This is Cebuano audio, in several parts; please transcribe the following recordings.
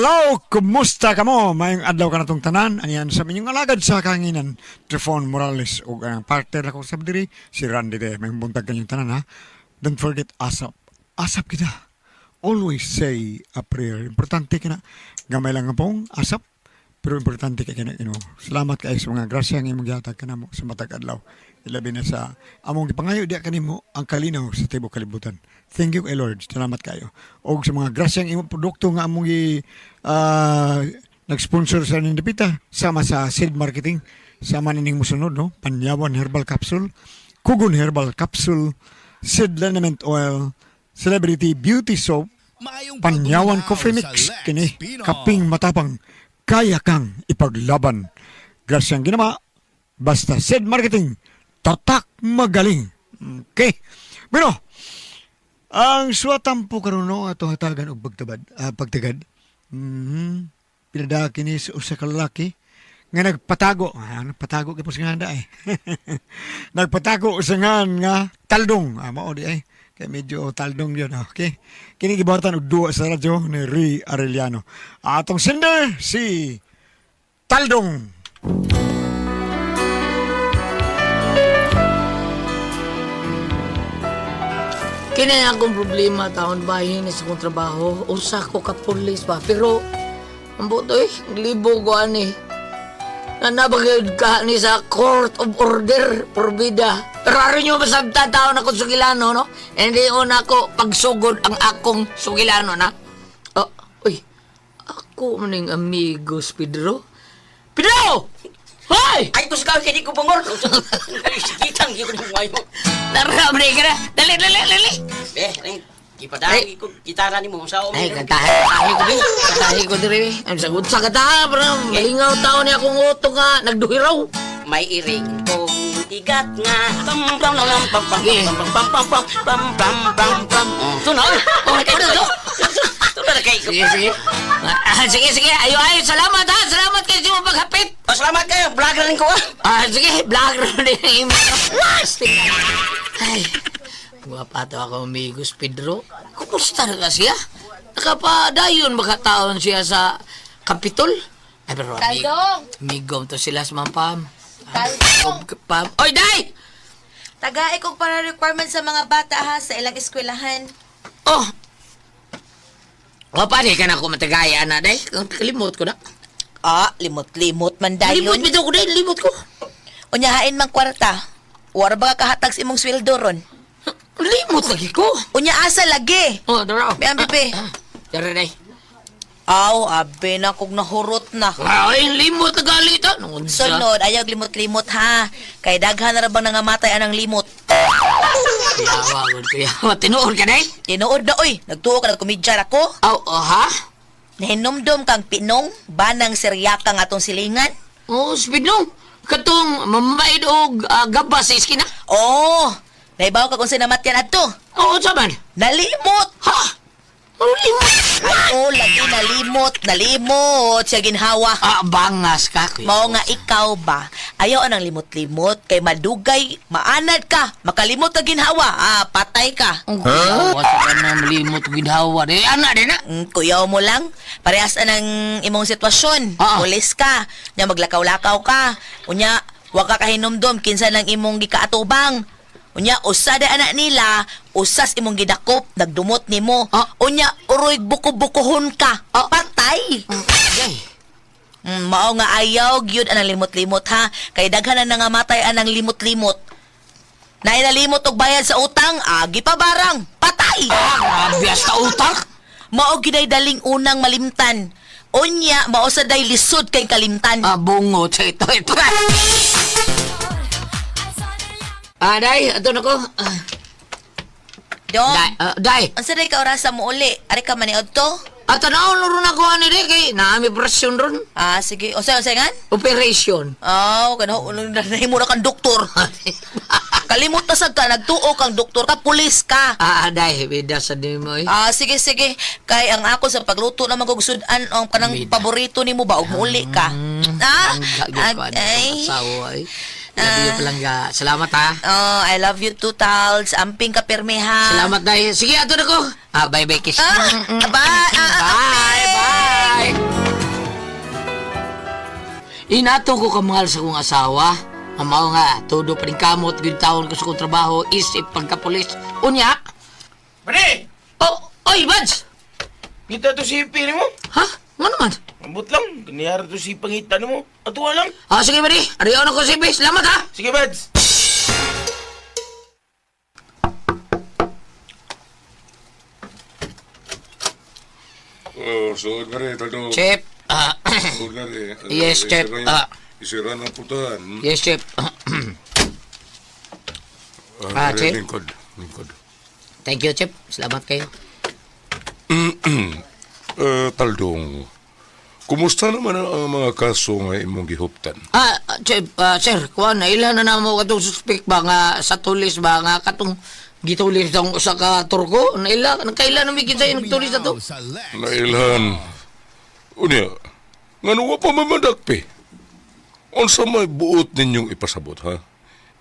Hello, kumusta kamo? Maayong adlaw kanatong tanan. Aniyan sa minyong alagad sa kahanginan, Trifon Morales, ug ang partner ako sa diri, si Randy de. Maayong buntag kanyong tanan, ha. Don't forget ASAP. ASAP kita. Always say a prayer. Importante kana. Gamay lang ang pong ASAP. Pero importante kay kana, Ginoo. Salamat kay sa mga grasya nga imong gihatag kanamo sa matag adlaw. Ilabi na sa among gipangayo diha kanimo ang kalinaw sa tibuok kalibutan. Thank you kay Lord. Salamat kayo. Og sa mga grasya nga imong produkto nga among gi nag-sponsor sa Nindapita sama sa seed marketing, sama nining musunod, no, Panyawan Herbal Capsule, Kugon Herbal Capsule, Seed Liniment Oil, Celebrity Beauty Soap, Maayong Panyawan pagdumalaw Coffee sa Mix, Let's kini Pinoy. Kaping matapang, kaya kang ipaglaban. Grasyang ginama, basta Seed Marketing, tatak magaling. Okay. Bueno, ang suwatampo karon, no, ato hatagan og pagtabad, pagtagad. Pinadaki ni sa usa ka lalaki nga nagpatago. Nagpatago kay sa nganda eh. Nagpatago sa ngan nga taldong. Mao di ay. Kay medyo taldong yun. Okay. Kini gibuhatan og duwa sa radyo ni Ri Arellano. Atong sender si Taldong. Kini ang akong problema taon bahin sa akong trabaho. Usa ko ka pulis ba. Pero, ang buto eh, libo ko ani. Nanabagod ka ni sa court of order, porbida. Pero aron nyo masabta taon ako sugilano, no? Hindi una ko pagsugod ang akong sugilano na. Oh, uy, ako maning amigos, Pedro. Pedro! Hoy! Ay, kus ka, kini ko bangor. Sikitang, ko ni mayo. Tara, bre ka na. Dali, dali, dali. Eh, eh, gipadagi ko gitara nimo sa Ay, kantahin, kantahin ko di. Kantahin ko diri. Ang sagot sa kataha, bro. Malingaw tao niya akong uto nga. Nagduhiraw. May iring kong tigat nga. Pam pam pam pam pam pam pam pam pam pam pam pam pam. Ito na. Oh, ito na, ito. Ito na kay. Sige, sige. Sige, sige. Ayo, ayo. Salamat, ha. Salamat kayo sa mga paghapit. Oh, salamat kayo. Vlogger rin ko ah. Sige. Vlogger din. Ay, guwapa to ako, amigos Pedro. Kumusta na ka siya? Nakapadayon makataon siya sa Kapitol? Ay, pero amigo, Taldong! amigo to sila sa mga pam. Taldong! Pam. Oy, day! Tagay kong para requirement sa mga bata ha sa ilang eskwelahan. Oh! O, paano ka na ako matagaya na, day? Kalimot ko na. Limot-limot man dayon. Limot bitaw ko, day. Limot ko. Unyahain mang kwarta. Wara ba ka kahatag sa imong sweldo ron? Limot lagi ko. Unya asa lagi. Oh, dara. May ambibe. Dara, day. Aw, abe na kog nahurot na. Ay, limot na galit, ah. Sunod, ayaw limot-limot ha. Kay daghan na ra bang nangamatay anang limot. Kuyawa, good kuyawa. Tinuod ka, day? Tinuod na oy, nagtuo ka nagkomedya ako. Aw, oh, ha? Nahinumdum kang pinong, banang seryaka nga atong silingan. Oh, speed nung. Katong mamaid og gabas sa iskina. Oh, naibaw ka kung sinamatyan adto. Oo, sa man. Nalimot! Ha? Ano limot? Ay, oh, lagi nalimot, nalimot siya ginhawa. Bangas ka, kuya. Mao nga ikaw ba? Ayaw anang limot-limot kay madugay, maanad ka, makalimot ka ginhawa, patay ka. Ang kuyawa sa ka na malimot og ginhawa. Di, ana, di na. Kuyaw mo lang, parehas anang imong sitwasyon. Pulis ka, nya maglakaw-lakaw ka. Unya, wa ka kahinumdom kinsa nang imong gikaatubang. Unya, usa da anak nila, usas imong gidakop, nagdumot nimo. Unya, uroy buko-bukohon ka. Patay. Ay. Mao nga ayaw gyud anang limot-limot ha. Kay daghan na nangamatay anang limot-limot. Naay nalimot og bayad sa utang, agi pa barang, patay. Grabe hasta utang. Mao giday daling unang malimtan. Unya, mao sa day lisod kay kalimtan. Bungot sa ito, ito. Day, ato na ko. Dong, Day, day. unsa day ka orasa mo uli? Ari ka maniod to? Ato na, ron ako ani day, kay naami operasyon ron. Sige. Unsa unsa ngan? Operation. Oh, kano nahimo na kang doktor. Kalimot na sad ka, nagtuo kang doktor ka, pulis ka. Day, bida sa di mo eh. Sige sige. Kay ang ako sa pagluto naman kog sudan ang kanang Bida. paborito nimo ba og muuli ka. Langga gyud ko ani ay. sa asawa eh. Love you palangga. Salamat ha. Oh, I love you too, Tals. Amping ka pirmi ha. Salamat, day. Sige, ato na ko. Bye bye kiss. Bye. Bye bye. Inato ko kamahal sa kong asawa. Mao nga, todo pa rin kamot, gyud taon ko sa kong trabaho, isip pagkapulis. Unya! Pare! Oh, oy, Buds! Kita to si Piri mo. Ha? Nga naman? Ambot lang. Ganiyara to si pangita mo. Atuwa lang. Ah, sige, buddy. Ariyo na ko si Bis. Salamat, ha? Sige, Bads. Oh, suod na rin, Tado. Chef, Suod na rin. Yes, Chef. Isira ng putahan. Yes, Chef. Chef. Lingkod, lingkod. Thank you, Chef. Salamat kayo. Taldong, kumusta naman ang mga kaso nga imong gihuptan? Chef, sir, kuan na ilan na namo katong suspect ba nga sa tulis ba nga katong gitulis tong usa ka Turko? Naila, nagkaila na mi kinsa yung nagtulis na to? Nailhan. Unya, ngano wa pa mamadakpi? Unsa may buot ninyong ipasabot, ha?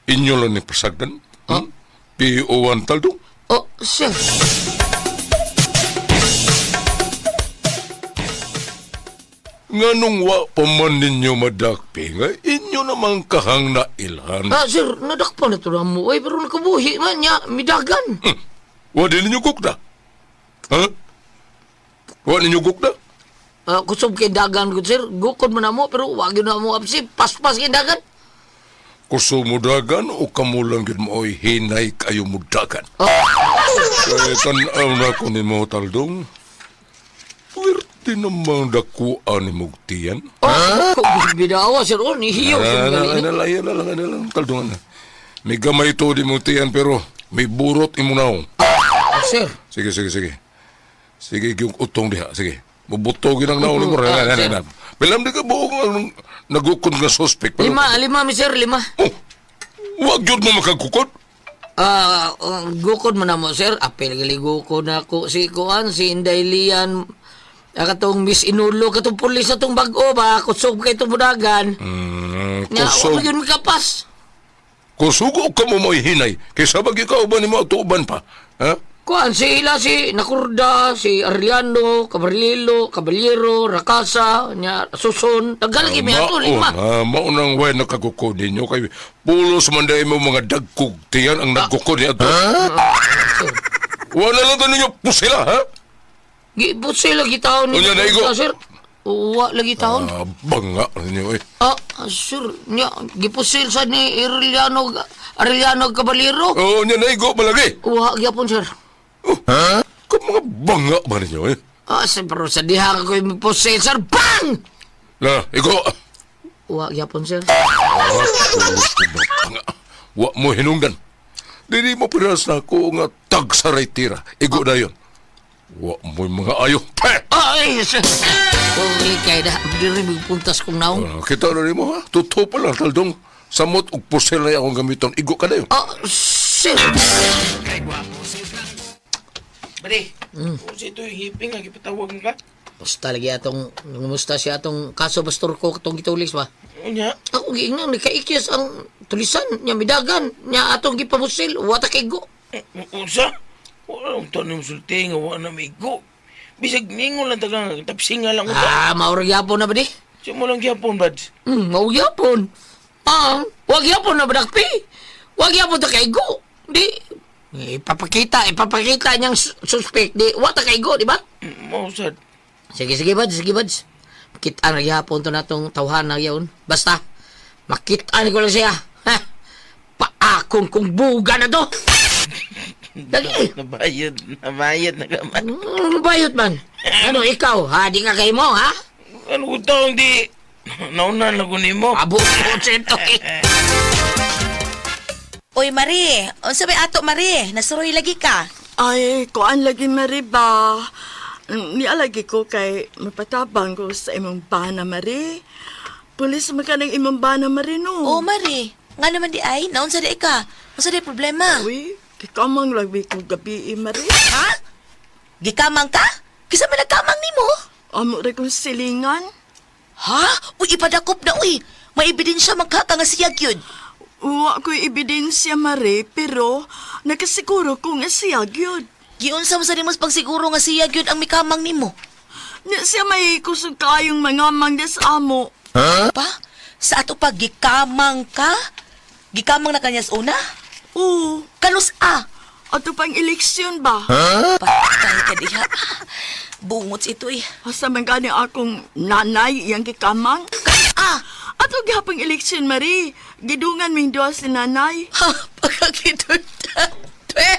Inyo lang ni pasagdan? Hmm? PO1 Taldong? Oh, sir. Nganong wa pa man ninyo madakpi nga inyo namang kahang nailhan. Sir, nadakpan na to na mo. Ay, pero nakabuhi man niya, midagan. Wa din ninyo gukda? Ha? Wa ninyo gukda? Kusog kay dagan ko, sir. Gukod man na mo, pero wag yun na mo apsi. Paspas kay dagan. Kuso mo dagan o kamulang yun mo oy hinay kayo mo dagan. Oh. Kaya tanaw na ko ni mo taldong. Puwerte namang dakuan ni Mugtiyan. Oh, huh? Bidawa, sir. Oh, nihiyaw. sir, Ay, gali. na lang, na lang, na lang, taldong na. May gamay to di Mugtiyan pero may burot imunaw. Ah, sir. Sige, sige, sige. Sige, yung utong diha. Sige. Mubutogin ang naon mo. Ah, sir. Bilam di ka buong ang nagukod nga suspect. Pero, Lima, lima, mi sir, lima. Oh, wag yun mo makagukod. Gukod man na mo, sir. Apel gali gukod na ko si Kuan, si Inday Lian, katong Miss Inulo, katong pulis na tong bag-o ba, kusog kay itong budagan. Nga, Kusog. wag yun makapas. Kusugo ka mo mo'y hinay. Kaysa bag ikaw ba ni mo tuban pa? Ha? Kuan, si ila, si Nakurda, si Arliano, Cabalilo, Caballero, Rakasa, nya, Suson. Tagal mi ato, lima. Maunang way nakagukod ninyo. Kay pulos man dahil mo mga dagkog. Tiyan ang nagkukod niya ato. Sir, Wala lang to ninyo pusila, ha? Giputsi lagi taon ni Unya, naigo. sir. Uwa lagi taon. Banga ninyo eh. Sir, nya, gipusil sa ni Arliano, Arliano Caballero. Oo, niya naigo palagi. Uwa gyapon, sir. Oh, ha? Kung mga banga ba ninyo eh? Sir, pero sa diha ko yung pusil, sir. Bang! La, igo. Uwa gyapon, sir. Banga. Wa mo hinungdan. Dili mo piras na ako nga tagsaray tira. Igo na yun. Wa mo mga ayo. Peh! Ay, sir. Okay, kay na. Diri puntas kong naong. Kita na nimo ha. Totoo pala taldong. Samot og pusel na akong gamiton. Igo ka na yun. Sir. Pare, kung sa ito yung hiping nga, gipatawag ka. Musta lagi atong, musta siya atong kaso bastor ko atong gitulis ba? Unya, Ako giingnan, nikaikyas ang tulisan, niya midagan, niya atong gipamusil, wata kay go. unsa? Wala akong tanong sulti nga wala na may go. Bisag ningon lang tagang tapsinga lang uta. Maura gyapon na ba di? Siya mo lang gyapon, Bads. Maura gyapon. Wag gyapon na badakpi. Wag gyapon ta kay go. Di, ipapakita niyang suspect di, wata kay go, di ba? Mausad. Sige, sige, buds, sige, buds. Makita na gyapon to natong tawhan na yaon. Basta, makita ni ko lang siya. Ha? Paakong kung buga na to. Dali. Nabayad, nabayad na ka man. Bayot man. Ano, ikaw, ha? Di ka kay mo, ha? Ano ko taong di? Nauna lang ko nimo. Abo ko sento, eh. Oy, Marie, unsa may ato Marie? Nasuroy lagi ka. Ay, kuan lagi Mari ba? Nialagi ko kay mapatabang ko sa imong bana Mari. Pulis man ka ng imong bana Mari no. Oh, Marie, nga naman di ay, naunsa di ka? Unsa di problema? Uy, kikamang lagi ko gabi eh, Mari. Ha? Gikamang ka? Kisa man nagkamang nimo? Amo ra kong silingan. Ha? Uy, ipadakop na uy. May ebidensya man ka ka nga siyag yun. Wa ko'y ebidensya Mari, pero nakasiguro ko nga siya gyud. Giunsa mo sa nimos pagsiguro nga siyag yun ang mikamang nimo. Nya siya may kusog kayong mga mangdes amo. Pa? Sa ato pa gikamang ka? Gikamang na kanya sa una? Oo, Kanus a? ato pang eleksyon ba? Patay ka diha. Bungots ito eh. Asa man gani akong nanay iyang gikamang? Kanus a? Ato gihapong eleksyon, Marie. Gidungan ming duha si nanay. Ha, pagkakidurta. Twe!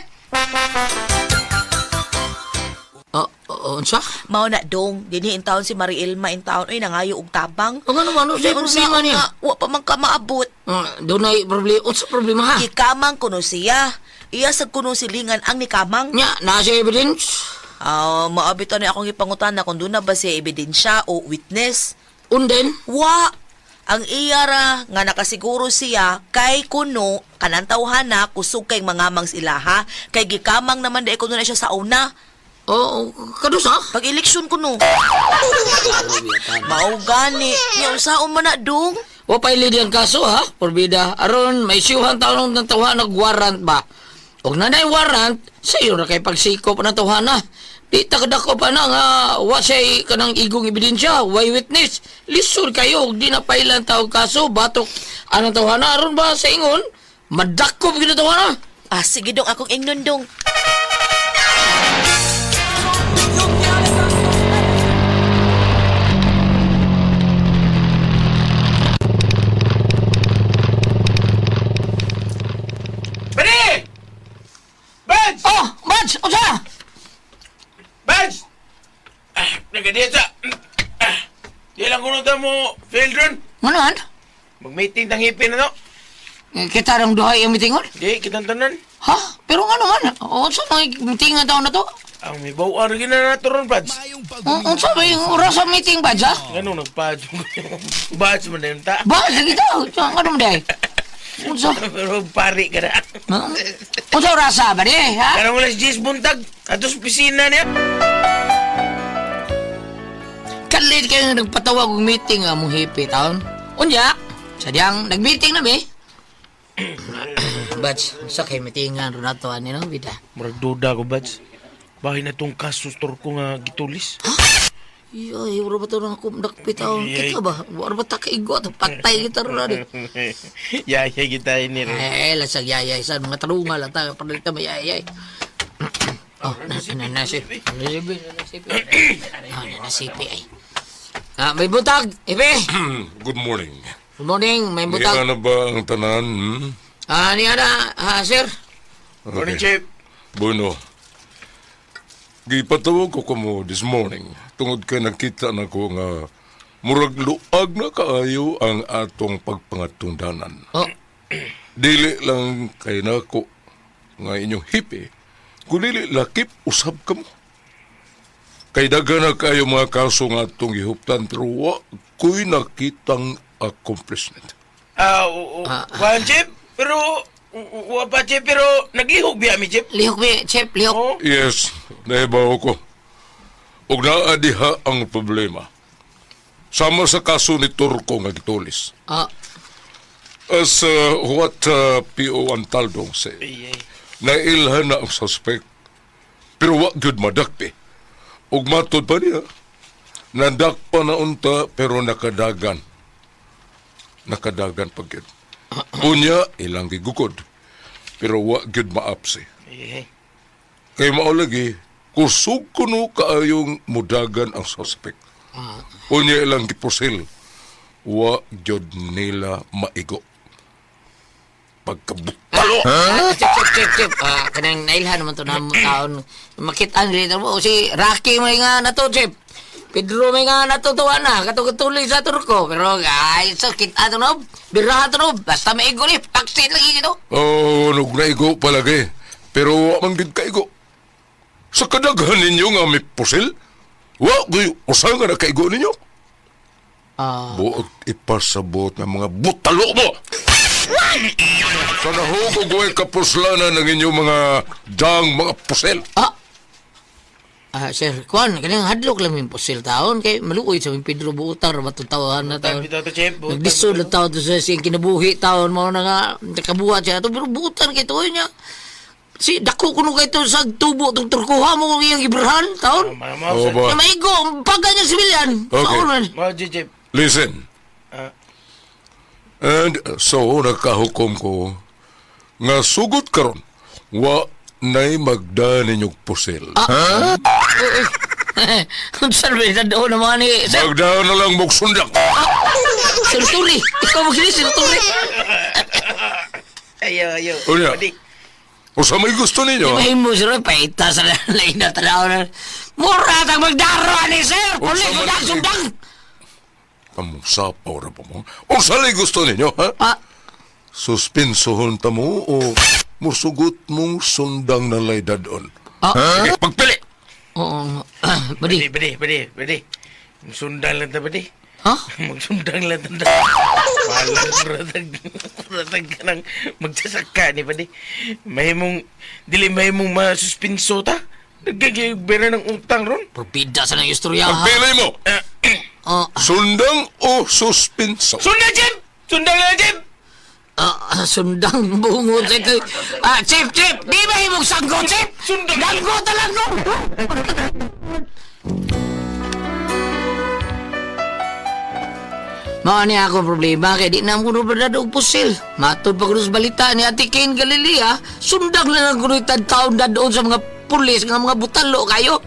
Oh, oh, unsa? Mao na dong, dinhi in taon si Marie Elma in taon oy nangayo og tabang. O nga naman, unsay problema niya? Wa pa man ka maabot. Ah, dunay problema, unsa problema ha? Gikamang kuno siya. Iya sa kuno silingan ang nikamang. Nya, naa siya evidence? Ah, maabit ani akong ipangutana kung doon na ba siya ebidensya o witness. Unden? Wa! Ang iya ra nga nakasiguro siya kay kuno kanang tawhana kusog kay mga mangs ilaha kay gikamang naman di kuno na siya sa una. Oh, kadusa? Pag eleksyon kuno. Mao gani, nya unsaon man na dong? Wa pa ilidi ang kaso ha, porbida. Aron may siyuhan taon ng tawhan nag warrant ba? Og nanay warrant, sayo ra kay pagsikop na tawhana. Di takdako pa na nga wa siya'y kanang igong ebidensya, way witness. Lisod kayo og di na pailan tawag kaso batok anang tawhana aron ba sa ingon madakop gyud ang tawhana. Ah, sige dong akong ingnon dong. Bani! Bads! Oh, Mads, unsa? Bads! Ah, nagadiya sa... Ah, di lang kuno ta mo, Feldron. Ano man? Mag-meeting tang ipin na no. Eh, Kita rang duhay ang mitingon? Di, kitang tanan. Ha? Pero ano man? Unsa may meeting nga taon na to? Ang may bawar gina na to ron, Bads. Unsa may oras sa meeting ba siya? Ganun, nagpads. Bads man na yun ta. Ba, sige daw. Ano mo day? Unsa? Pero pari ka na. Unsa orasa ba di, ha? Karang wala si Jis Buntag. Ato sa opisina niya. Kalit kayo nga nagpatawag og meeting nga mong hippie taon. Unya, sadyang nag-meeting na mi. Bats, unsa kay meetingan ron ato ani no bida. Murag duda ko, Bads. Bahay na tong kaso store ko nga gitulis. Yoy, wala ba to nang akong dakpi taon? Yay. Kita ba? Wala ba ta kaigo ato? Patay kita ron ani. Yaya kita ini rin. Eh, lasag yayay sa mga tarunga lang tayo. Palit may yayay. Oh, na na na si. Na si. Na na si ay. Ah, may butag, Ibe. Good morning. Good morning, may Niya butag. na ba ang tanan? Hmm? Ah, niya na, ah, sir. Morning, Chief. Bueno. Gipatawag ko kamo this morning tungod kay nakita na ko nga murag luag na kaayo ang atong pagpangatundanan. Oh, Dili lang kay nako nga inyong hippie, kun dili lakip usab kamo. Kay daghan na kayo mga kaso nga atong gihuptan pero wa ko'y nakitang accomplishment. Ah, oo. Kuhan, Chief. Pero, wa pa, Chief. Pero, naglihok biya mi, Chief. lihok mi, chef, lihok. Oo. Yes, nahibaw ko. Ug naa diha ang problema. Sama sa kaso ni Turko nga gitulis. Ah, As what P.O. Antaldong say, Ay, ay. nailhan na ang suspect. Pero wa gyud madakpi. Ug matod pa niya, nadakpa na unta pero nakadagan. Nakadagan pa gyud. Unya, ilang gigukod. Pero wa gyud maapsi. Ay, ay. Kay mao lagi, kusog kuno kaayong mudagan ang suspect. Unya ilang gipusil, wa gyud nila maigo. Pagkabutalo! Ah, chef, chef, chef, chef. Ah, kanang nailhan naman to na mo taon. Makita ang dito mo. Si Rocky may nga na to, chef. Pedro may nga na to, tuwa na. Katong-tuloy sa Turko. Pero, ay, so, kita to no. Biraha to no. Basta maigo ni. Paksit lagi dito. Oh, nug naigo palagi. Pero wa man gid kaigo. Sa kadaghan ninyo nga may pusil, wa gyud usa nga nakaigo ninyo. Ah. Buot ipasabot ng mga butalo mo. Sa nahugog way kapuslanan ng inyong mga dang mga pusil. Ah. Ah, sir, kuan, kanang hadlok lang yung pusil taon. Kay maluoy sa ming Pedro Buutar, matutawan na taon. Bitaw to, Chief. Butan. Naglisod lang taon to sa siyang kinabuhi taon mo na nga nakabuhat siya to pero buutan kay tuoy niya. Si dako kuno kay to sa tubo tong turkuha mo kung iyang ibrahan taon. Ma, ma, Oo ba? Na maigo ang baga niya sibilyan. Okay. Taon man. Ma, Chief. Listen. Ah. And so, nagkahukom ko nga sugot karon wa nay magda ninyong pusil. Unsa ba doon ang mga ni Sir? Magda na lang mong sundak. Sir Turi. Ikaw mo gini, Sir Turi. Ayo, ayo. Unya. Pwede. O sa may gusto ninyo, ha? Mahimo sir, paita sa lain na tanaw na. Mura tang magdaro ani sir. Pulis Unsa man sundang ni- sundang. Among sapaw ra pa mo. O sa may gusto ninyo, ha? Ah, Suspinsohon ta mo o musugot mong sundang na lay dadon. Ah. Sige, pagpili! oo. Pwede, Badi. pwede, pwede, pwede. Magsundang lang ta, pwede. Ha? Magsundang lang ta. Walang ratag, ratag ka ng magsasaka ni pwede. Mahimong, dili mahimong masuspinso ta. Nagkagibera ng utang ron. Propida sa nang istorya ha. Pagpili mo! Oh, Sundang o suspinso? Sundang, Jim! Sundang lang, Jim! ah, sundang bungo sa ito. Ah, Chip, Chip! Di ba himong sanggo, Chip? Sundang! Danggo talaga! Mao ni ako problema kay di na mo kuno og pusil. Matod pa kuno sa balita ni Ate Kane Galilea, sundang lang ang kuno taon dadon sa mga pulis nga mga butalo kayo.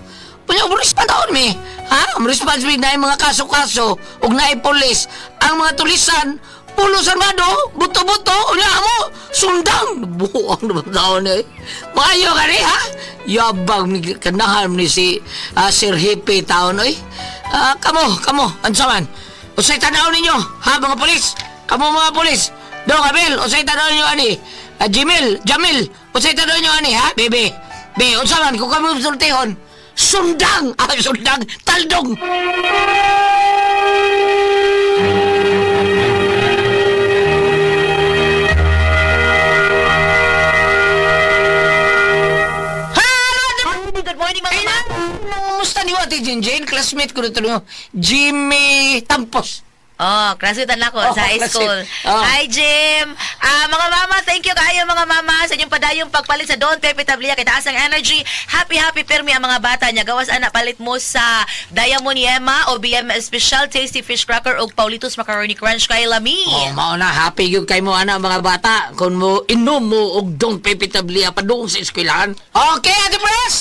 Punya mo taon mi. Ha? Mo response mi na mga kaso-kaso ug naay pulis. Ang mga tulisan pulos armado, buto-buto, unya mo, sundang. Buang naman taon eh. Maayo ka ni, ha? Yabang ni kanahan ni si Sir Hippie taon oy. Ah, kamo, kamo, unsa man? Usay tanaw ninyo, ha mga polis? Kamo mga polis. Dong Abel, usay tanaw ninyo ani. Jimil, Jamil, usay tanaw ninyo ani ha, bebe. Be, unsa man kung kamo sultihon? Sundang, ah, sundang, taldong. Good morning, mga Ay, Kumusta niyo Ate Jinjin? Classmate ko na ito niyo. Jimmy Tampos. Oh, classmate na ako Oh, sa high classmate. school. Oh. Hi, Jim! Ah, mga mama, thank you kayo mga mama sa inyong padayong pagpalit sa Don Pepe Tablia kay taas ang energy. Happy, happy permi ang mga bata niya. Gawas ana palit mo sa Diamond Yema o BM Special Tasty Fish Cracker o Paulitos Macaroni Crunch kay Lami. Oh, mao na happy gyud kay mo ana mga bata kung mo inom mo og Don Pepe Tablia padung sa eskwelahan. Okay, Ate Pres.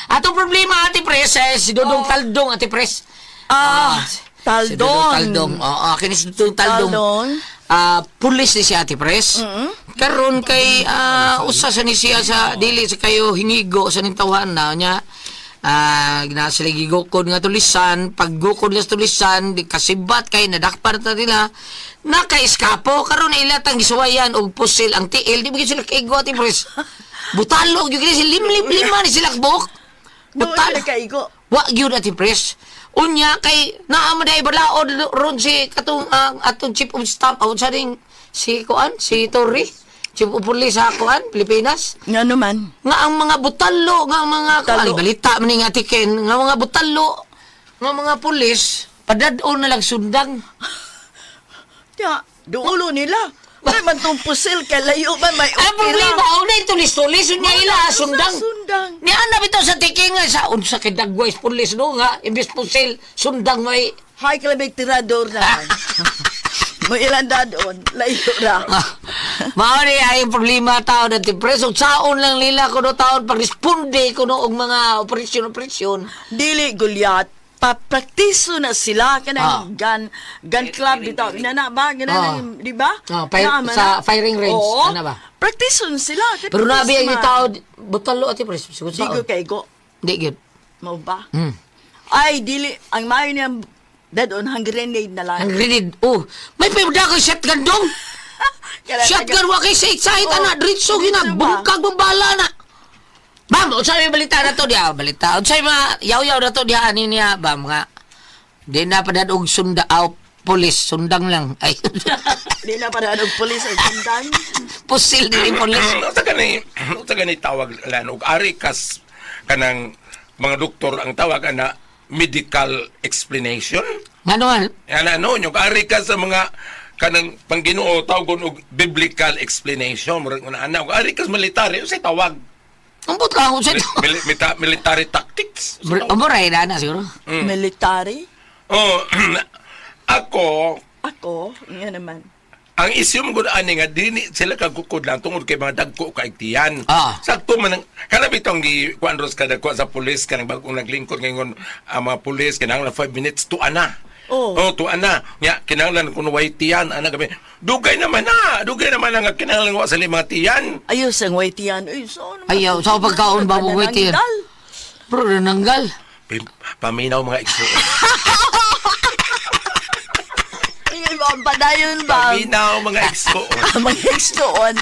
Atong problema Ate Pres eh, si Dodong Taldong Ate Pres. Ah, Si Dodong Taldong. Taldong. Oo, kini si Dodong Taldong. Taldong. Ah, pulis ni si Ate Pres. Karon kay usa sa ni siya sa dili sa kayo hinigo sa ning tawhan na nya. Ah, gina sila gigukod nga tulisan, paggukod nila sa tulisan, di kasibat kay nadakpan ta nila. Nakaiskapo karon ila tang gisuwayan og pusil ang tiil, di ba gyud sila kaigo Ate Pres. Butalo gyud kini sila limlim lima ni sila buhok. Doon Butalo. sila kaigo. Wa gyud Ate Pres. Unya kay naa man day balaod ron si katong atong chief of staff aw sa ning si kuan si Torre chief of police sa kuan Pilipinas Nga naman. nga ang mga butalo nga ang mga kuan Butalo. balita man ni nga Ate Ken nga mga butalo nga mga pulis padad-on na lang sundang. Ya, duulo nila. May man tong pusil kay layo man may Ang problema og na tulis-tulis unya ila sundang. Sundang. Ni ana bitaw sa tiking nga sa unsa kay dagway pulis no nga imbes pusil sundang may Hay kalabig tirador na. May ilan doon, layo ra. Mao ni ay problema tao na preso saon lang nila kuno taon pagresponde kuno og mga operasyon-operasyon. Dili Goliath. Papraktiso na sila kanang gun gun club bitaw inana ba Ah. ganang di ba? Ah, Naa man sa na. firing range, Oo. ana ba? Praktiso na sila. Kay Pero nabi ang praktiso man. tao butalo ati pres siguro Di ko saon. kay go. Di gyud. Mao ba? Hmm. Ay dili ang maayo niyang dadon hang grenade na lang. Ang grenade. Oh, may pimda ko shotgun dong. Kaya Shotgun wa kay sa excited Oh, ana dritso gina diretso ba? bungkag mong bala na. Bam, unsay may balita na to diha? Balita. Unsay mga yaw-yaw na to diha ani niya bam nga. Di na padad og sunda aw pulis sundang lang. Ay. Di na para og pulis ang sundang. Pusil dili pulis. Unsa gani, unsa gani tawag lan og ari kas kanang mga doktor ang tawag ana medical explanation. Ngano man? Ana no, nyug ari ka sa mga kanang pangginoo tawgon og biblical explanation murag una ana og ari kas military unsay tawag? Ambot ka unsay to? Military tactics. Amoray na na siguro. Military. Oh, ako Ako, nga naman. Ang isyu mo gud ani nga dini sila kagukod lang tungod kay mga dagko kaigtiyan. Sakto man ang kana bitong gi kuan ros kada kuan sa pulis kanang bagong naglingkod ngayon ang mga pulis kinahanglan 5 minutes to ana. Oh. Oh, tuan na. Nya kinahanglan kun way tiyan ana gabi. Dugay naman na, dugay naman na nga kinahanglan wa sa lima tiyan. Ayos ang white yan. Uy, so naman. Ayaw, sa pagkaon ba mo white yan? Panananggal. Bro, nananggal. Paminaw mga igsuon. Ay, ba, ang padayon ba? Paminaw mga igsuon. Ang mga igsuon.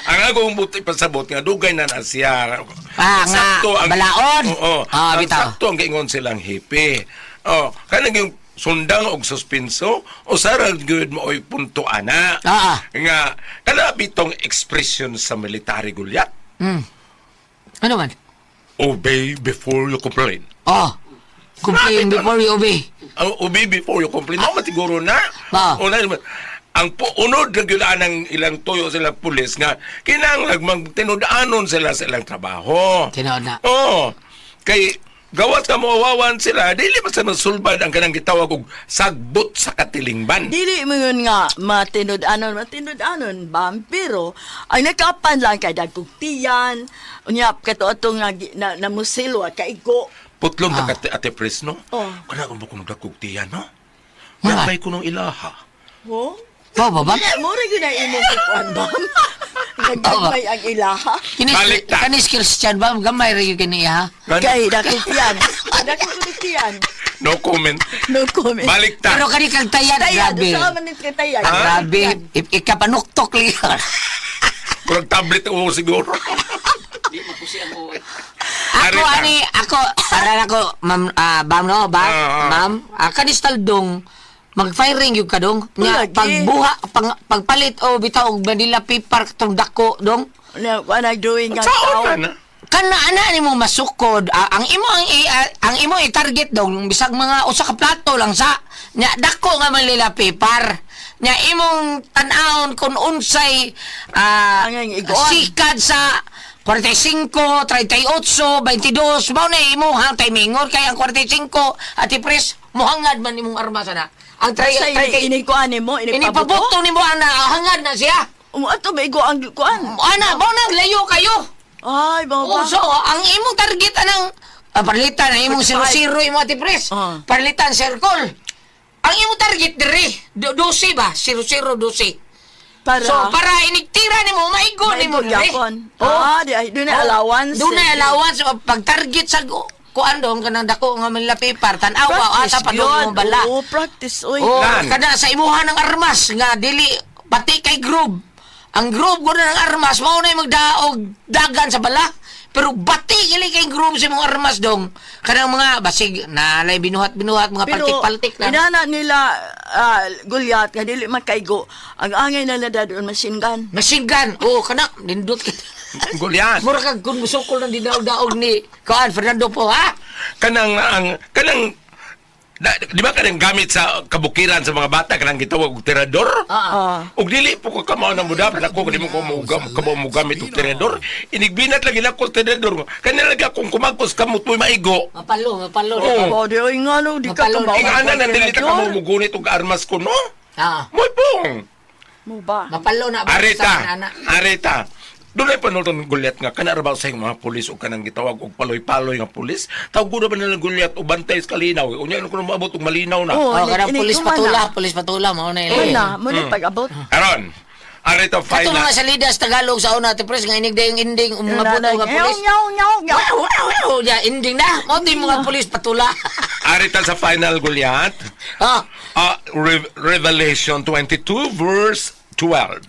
Ang akong buti pasabot nga dugay na na siya. Ah, nga, balaod. Oo. Ah, ang bitaw. sakto ang giingon silang hipi. Oh, kanang yung sundang og suspenso usara gyud mo oy punto ana. Nga kana bitong expression sa military gulyat. Ano man? Obey before you complain. Oh. Complain before you obey. Ang obey before you complain. No, matiguro na. Ah. Una, ang unod na gyud anang ilang tuyo sila pulis nga kinahanglan mag tinud-anon sila sa ilang trabaho. Tinuod na. Oo. Kay gawas ka moawawan sila, dili pa sa masulbad ang kanang gitawag og sagbot sa katilingban. Dili mo yun nga matinud-anon, matinud-anon ba? Pero ang nakapan lang kay dagkong tiyan, unya kato atong nga na, na musilo at kaigo. Putlong ta kate ate Pres, no? Oh. Kana kung bukong dagkog tiyan, no? Nga. Gabay ko nung ilaha. Ho? Ba, ba, ba? Mo ra gyud ang imong kuan ba? Nagagmay ang ilaha. Kinis, Balik ta. kanis Christian ba? Gamay rin yung kini, ha? Kay dagkong tiyan. Dagkong tiyan. No comment. No comment. Balik ta. Pero kani kag tayad, Tayad, grabe. usa man ni kay tayad. Ha? Grabe. Ikapanuktok liya. Kurang tablet o siguro. Ako, Arita. ani, ako, para ako, ma'am, bam, no, ba, ma'am, kanis taldong, mag-firing yung kadong, nga, Lagi. pagbuha, pagpalit, o bitaw, og Manila paper, tong dako, dong, Na kuan ay doing nga Saan tao. man, ah? kana ana nimo masukod, ang imo ang imo i-target dong bisag mga usa ka plato lang sa nya dako nga Manila paper nya imong tan-awon kung unsay Ang ang igoan. sikad sa 45, 38, 22, mao na imong hang timingon kay ang 45 ati pres mohangad man imong armas ana. Ang Sa ini kuan nimo, ini ini pabuto. pabuto nimo ana hangad na siya. Ato ba igo ang kuan? Ana, mao na layo kayo. Ay, ba Oh, ba? so, ang imong target anang parlitan ang imong 0-0 imo ati pres. Parlitan circle. Ang imong target diri 12 ba? 0-0 12. Para So para inigtira nimo maigo nimo Maigo diri. gyapon. Ah, di ay doon na allowance. Doon na allowance So, pag target sa kuan dong kanang dako nga Manila paper tan-awa asa pa dong yun. imong bala. Oo, practice oy. Oh, Lan. kada sa imuha ng armas nga dili pati kay groove. Ang groove ko na ng armas mao na magdaog dagan sa bala. Pero bati gili kay groove sa imong armas dong. Kanang mga basig nalay binuhat-binuhat mga paltik-paltik lang. inana nila Goliath nga dili makaigo. Ang angay na nila doon machine gun. Machine gun. Oh, kana nindot ka. Gulyan. Mura kag kun musukol ng dinaog-daog ni Kuan Fernando po ha. Kanang ang kanang di ba kanang gamit sa kabukiran sa mga bata kanang gitawag og tirador? Ah. Ug dili po ko kamao na mudapat ako dili mo ko mo gamit og tirador. Inigbinat lagi nako tirador. Kanang lagi akong kumagkos kamot mo'y maigo. Mapalo, mapalo. Oo. Oh, di oy nga no, di ka Mapalo. kamao. Ing ana na dili ta kamo mugunit og armas ko no. Mo'y pong. Mo ba? Mapalo na ba Areta, sa ana. areta. Dunay panulton gulyat nga kana ra ba sa mga pulis o kanang gitawag og paloy-paloy nga pulis. Tawag ko na ba nila gulyat o bantay sa kalinaw. Unya ano kuno moabot og malinaw na. Oo. Oh, kanang ini- pulis kuman patula, na. pulis patula mao na Mo ila. na, mo na pag-abot. Aron, areta Kato final. mga salida sa Tagalog sa una, ti pres, nga inig dayong ending, um, mga buto nga pulis. Nyaw, nyaw, nyaw. Wow, wow, wow, ya, ending na. Mao di mga pulis patula. Areta sa final gulyat. ah, Revelation 22 verse 12.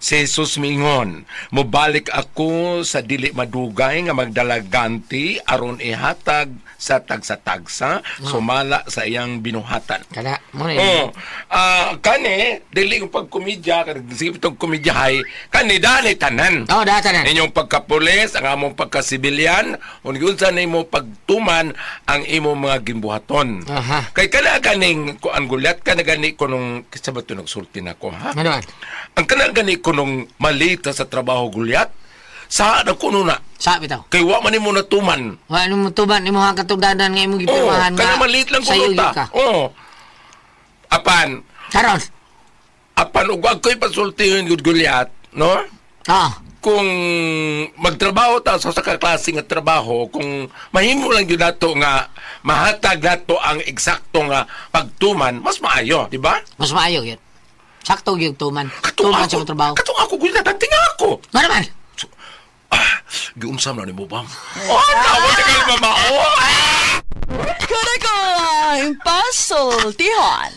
Si Jesus mingon, mobalik ako sa dili madugay nga magdalaganti aron ihatag sa tagsa-tagsa sumala sa iyang binuhatan. Kana, mo na Oh, kani dili yung pagkomedya, kani sige itong komedyahay, kani dani tanan. Oh, da tanan. Inyong pagkapulis, ang among pagkasibilyan, kung unsa nimo pagtuman ang imong mga gimbuhaton. Aha. Kay kana ganing kuan gulat kana gani kunong kinsa ba to nagsulti nako ha? Ano man? Ang kana gani kunong malita sa trabaho gulyat, sa na kuno na. Sa bitaw. Kay wa man nimo natuman. Wa mo tuban imo ha katugdanan nga imong Oh, gipirmahan nga. kana maliit lang sayo kuno ta. gyud ka. Oh. Apan, Karon. apan ug ako'y pasultihin gud gulyat, no? Ah. Kung magtrabaho ta sa sa klase nga trabaho, kung mahimo lang gyud nato nga mahatag nato ang eksakto nga pagtuman, mas maayo, di ba? Mas maayo yun. Sakto gyud tuman. Tuman sa imong trabaho. Katong ako gud natinga ako. Nga naman. Ah, giunsa man ni mo bam. Oh, tawa sa kalma mao. Kurakong pasultihan.